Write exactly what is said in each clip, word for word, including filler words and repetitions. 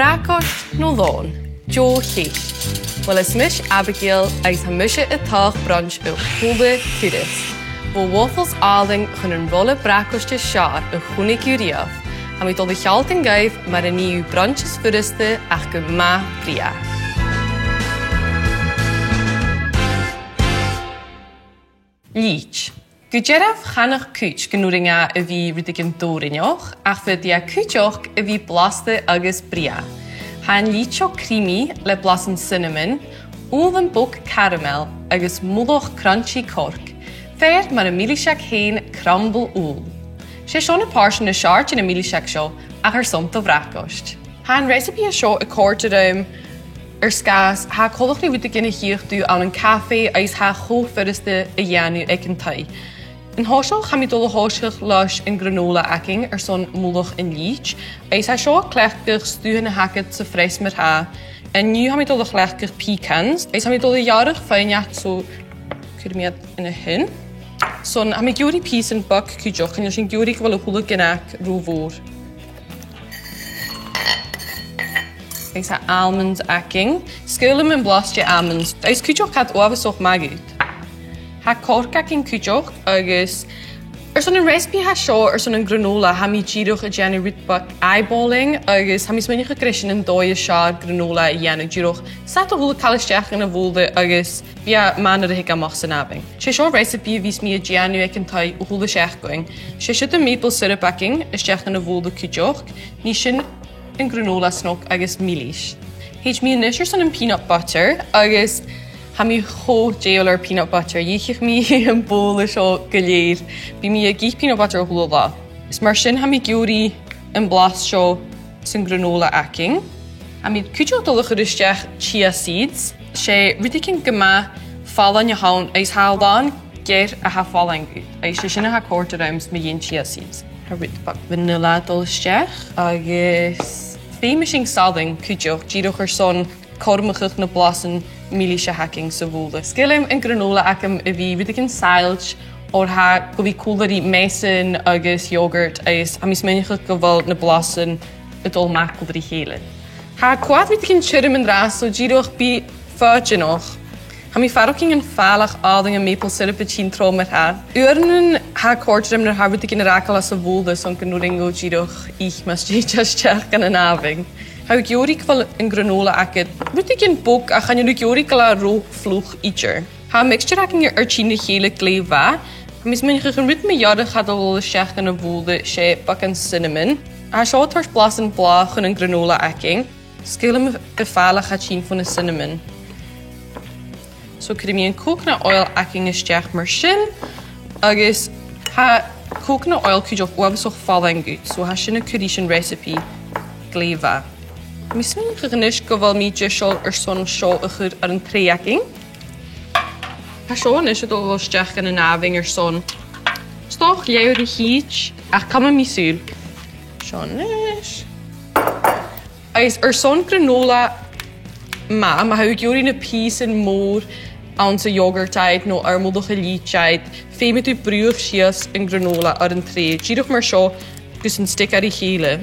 Bracaist no lòn? Deagh cheist. Uill, is mise Abigail agus tha mise a' toirt brunch a h-uile turas. Bho waffles àlainn chun an rola bracaist as fheàrr a chunnaic thu riamh. Tha mi a' dol a shealltainn dhuibh mar a nì thu brunch as furasta ach gu math brèagha. Lìte. Gu dearbh, chanadh cuid gun urrainn e a bhith rudeigin dòrainneach, ach faodaidh e cuideachd a bhith blasta agus brèagha. Tha an lìte seo creamy le blasan cinnamon, ùbhlan bog caramel agus mullach crunchy coirce, fear mar am milis aig fhèin, crumble ùbhal. 'S e seo na pàirtean as fheàrr den mhilis aig seo, ach airson do bhracaist. Tha an recipe seo a' còrdadh rium air sgàth 's tha e coltach ri rudeigin a chì thu ann an cafaidh agus tha e cho furasta a dhèanamh aig an taigh. An toiseach, tha mi a' dol a thòiseachadh leis an granola againn airson mullach an lìte, agus tha seo a' cleachdadh stuthan a th' agad sa phreas mar-thà. An-diugh tha mi a' dol a chleachdadh pecans, agus tha mi a' dol a ghearradh faighneachd, so cuiridh mi iad an sin. So tha mi ag iarraidh pìosan beag cuideachd, chan eil sinn ag iarraidh gu bheil a h-uile gin ro mhòr. Agus tha almonds againn. 'S caomh leam am blas de almonds. Agus cuideachd tha iad uabhasach math dhut. Tha coirce againn cuideachd agus airson an recipe tha seo, airson an granola, tha mi dìreach a' dèanamh rud beag eyeballing agus tha mi a' smaoineachadh gur e sin an dòigh as fheàrr granola a dhèanamh dìreach. Seo a h-uile càil a-steach dhan a' bhobhla agus bidh e math nuair a thig e a-mach san àmhainn. 'S e seo recipe a bhios mi a' dèanamh aig an taigh a h-uile seachdain. 'S e siud am maple syrup againn a-steach dhan a' bhobhla cuideachd. Nì sin an granola snog agus milis. Thèid mi a-nis airson am peanut butter agus tha mi cho dèidheil air peanut butter. Dh'fheuch mi am bobhla seo gu lèir. Bidh mi ag ithe peanut butter a h-uile latha. Is mar sin tha mi ag iarraidh am blas seo san granola againn. Tha mi cuideachd a' dol a chur a-steach chia seeds. 'S e rudeigin gu math fallain a th' ann, agus tha e làn geir a tha fallain dhut. Agus 's e sin a tha a' còrdadh rium 's mi fhìn, chia seeds. Tha rud beag vanilla a' dol a-steach, agus feumaidh sinn salainn cuideachd, dìreach airson cothromachadh na blasan milis a th' againn sa bhobhla. 'S caomh leam an granola agam a bhith rudeigin saillte, oir tha e gu bhith còmhla ri measan agus yogurt, agus tha mi a' smaoineachadh gu bheil na blasan a' dol math còmhla ri chèile. Tha e a' coimhead rudeigin tioram an-dràsta, so dìreach bi foighidneach. Tha mi a' faireachdainn am falach àlainn am maple syrup a' tighinn trom mar-thà. Uaireannan tha e a' còrdadh rium nuair a tha rudeigin air fhàgail às a' bhobhla, son gun urrainn dhomh dìreach ithe mus tèid e a-steach dhan an àmhainn. Tha thu ag iarraidh gu bheil an granola agad rudeigin bog, ach chan eil thu ag iarraidh gu bheil e ro fhliuch idir. Tha am mixture againn air tighinn ri chèile glè mhath. Tha mi a' smaoineachadh an rud mu dheireadh a tha a' dol a-steach dhan a' bhobhla, 's e beagan cinnamon. Tha seo a' toirt blasan blàth chun an granola againn. 'S caomh leam am falach a' tighinn bhon a' cinnamon. So cuiridh mi an coconut oil againn a-steach mar sin, agus tha coconut oil cuideachd uabhasach fallain dhut, so tha sin a' cur ris an recipe glè mhath. Tha mi a' smaoineachadh a-nis gu bheil mi deiseil airson seo a chur air an tray againn. Tha seo a-nis a' dol a-steach dhan an àmhainn airson, 's dòcha, leathuair a thìde, ach cumaidh mi sùil. Seo a-nis. Agus airson granola math, ma tha thu ag iarraidh na pìosan mòr anns an yogurt agad no air mullach an lìte agad, feumaidh tu brùthadh sìos an granola air an tray, dìreach mar seo, gus an stick e ri chèile.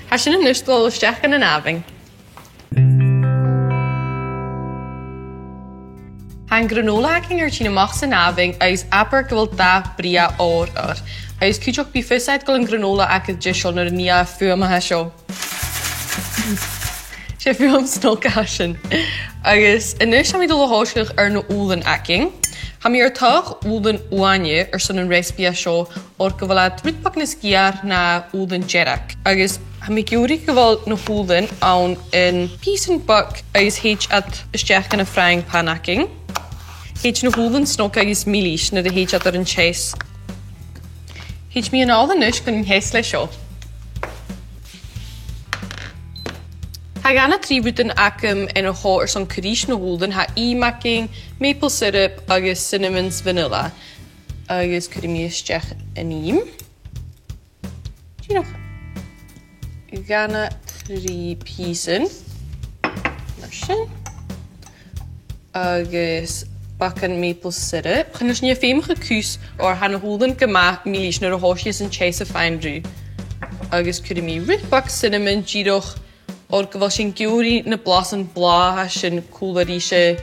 Tha sin a-nis a' dol a-steach dhan an àmhainn. Tha an granola againn air tighinn a-mach san àmhainn agus abair gu bheil dath brèagha òir oirre. Agus cuideachd bidh fios agad gu bheil an granola agad deiseil nuair a nì e am fuaim a tha seo. 'S e fuaim snog a tha sin. Agus a-nis tha mi a' dol a thòiseachadh air na h-ùbhlan againn. Tha mi air toirt ùbhlan uaine airson an recipe seo, oir gu bheil iad rud beag nas gèire na ùbhlan dearg. Agus tha mi ag iarraidh gu bheil na h-ùbhlan ann am pìosan beag agus thèid iad a-steach dhan a' frying pan againn. Thèid na h-ùbhlan snog agus milis nuair a thèid iad air an teas. Thèid mi a-nall a-nis gun teas leis seo. Tha dhà no trì rudan agam an seo airson cur ris na h-ùbhlan, tha ìm againn, maple syrup agus cinnamon 's vanilla. Agus cuiridh mi a-steach an ìm. Dìreach dhà no trì pìosan. Mar sin. Agus beagan maple syrup. Chan eil sinn a' feumachadh cus oir tha na h-ùbhlan gu math milis nuair a thòisich an teas a' faighinn riutha. Agus cuiridh mi rud beag cinnamon dìreach oir gu bheil sinn ag iarraidh na blasan blàth sin còmhla ris an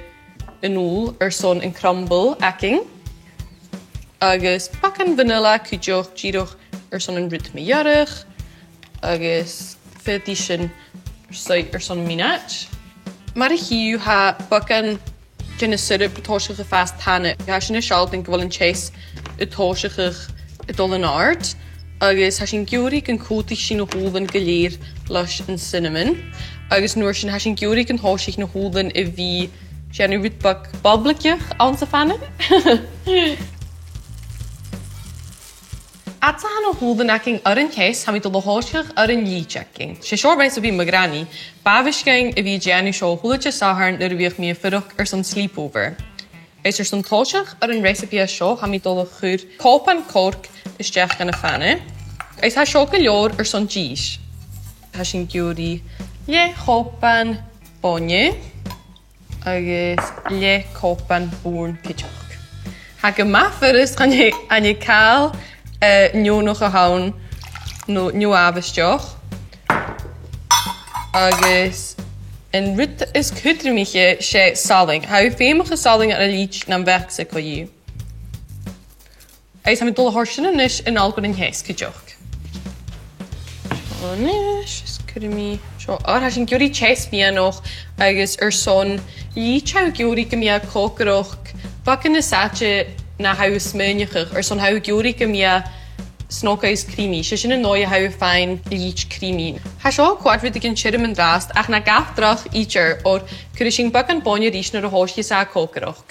fhuil airson an crumble againn. Agus beagan vanilla cuideachd dìreach airson an rud mu dheireadh. Agus faodaidh sinn suidhe airson mionaid. Mar a chì thu, tha beagan den syrup a' tòiseachadh a' fàs tana. Tha sin a' sealltainn gu bheil an teas a' tòiseachadh a' dol an àird. Agus tha sinn ag iarraidh gun còmhdaicheadh na h-ùbhlan gu lèir leis an cinnamon. Agus an uair sin tha sinn ag iarraidh gun tòisich na h-ùbhlan a bhith a' dèanamh rud beag boblaich anns a' phana. Fhad 's a tha na h-ùbhlan againn air an teas, tha mi a' dol a thòiseachadh air an lìte againn. 'S e seo recipe mo ghranaidh, b' àbhaist dhuinn a bhith a' dèanamh seo a h-uile Disathairne nuair a bhiodh mi a' fuireach airson sleepover. Is airson tòiseachadh air an recipe seo, tha mi a' dol a chur còpan coirce a-steach dhan a' phana. Is tha seo gu leòr airson dithis. Tha sinn ag iarraidh leth-chòpan bainne agus leth-chòpan bùrn cuideachd. Tha e gu math furasta, chan e, chan e càil, eh, neònach a th' ann, no neo-àbhaisteach. Agus an rud as cudromaiche, 's e salann. Tha thu feumach air salann air an lìte nam bheachd-sa co-dhiù. Agus tha mi a' dol a thoirt sin a-nis a-null gun an teas cuideachd. Seo a-nis, is cuiridh mi seo. Oir tha sinn ag iarraidh teas meadhanach agus airson lìte tha thu ag iarraidh gum bi e còcaireachd beagan nas fhaide na tha thu a' smaoineachadh, airson tha thu ag iarraidh gum bi e snog agus creamy. 'S e sin an dòigh a tha thu a' faighinn lìte creamy. Tha seo a' coimhead rudeigin tioram an-dràsta, ach na gabh dragh idir, oir cuiridh sinn beagan bainne ris nuair a thòisicheas e a' còcaireachd.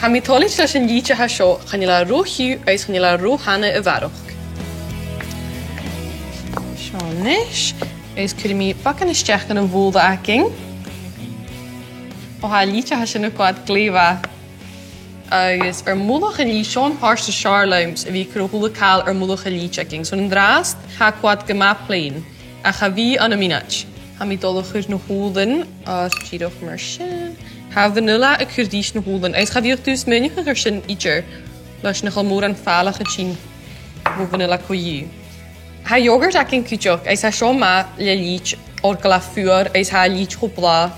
Tha mi toilichte leis an lìte a tha seo, chan eil e ro thiugh agus chan eil e ro thana a bharrachd. Seo a-nis, agus cuiridh mi beagan a-steach dhan a' bhobhla againn. Ò, tha an lìte a tha sin a' coimhead glè mhath. Agus air mullach an lìte, seo am pàirt as fheàrr leamsa, a bhith a' cur a h-uile càil air mullach an lìte againn. So an-dràsta, tha e a' coimhead gu math plain, ach cha bhi ann am mionaid. Tha mi a' dol a chur na h-ùbhlan air dìreach mar sin. Tha vanilla a' cur ris na h-ùbhlan, agus cha bhiodh tu a' smaoineachadh air sin idir, leis nach eil mòran fàileadh a' tighinn bho vanilla co-dhiù. Tha yogurt againn cuideachd, agus tha seo math le lìte, oir gu bheil e fuar, agus tha lìte cho blàth,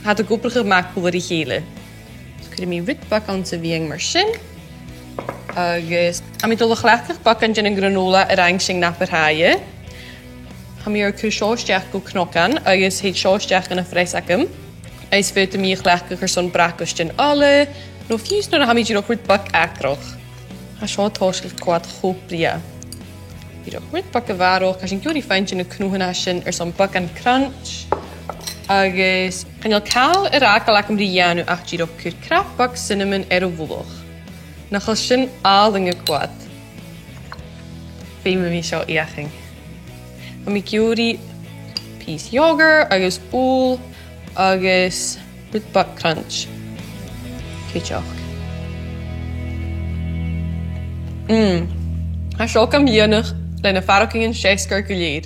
tha iad ag obrachadh math còmhla ri chèile. So cuiridh mi rud beag anns a' mheadhan mar sin. Agus tha mi a' dol a chleachdadh beagan den a' ghranola a rinn sinn na bu tràithe. Tha mi air a chur seo a-steach gu cnocan agus thèid seo a-steach dhan a' phreas agam. Agus faodaidh mi a chleachdadh airson bracaist no ola, no fiù 's nuair a tha mi dìreach rud beag acrach. Tha seo a' tòiseachadh a' coimhead cho brèagha. Dìreach rud beag a bharrachd, tha sinn ag iarraidh faighinn na cnothan sin airson beagan crunch. Agus chan eil càil air fhàgail agam ri dhèanamh ach dìreach cur crap beag cinnamon air a mhullach. Nach eil sin àlainn a' coimhead. Feumaidh mi seo fheuchainn. Tha mi ag iarraidh pìos yogurt agus ubhal agus rud beag crunch. Cuideachd. Mm. Tha seo gam dèanamh le na faireachdainnean seasgair gu lèir.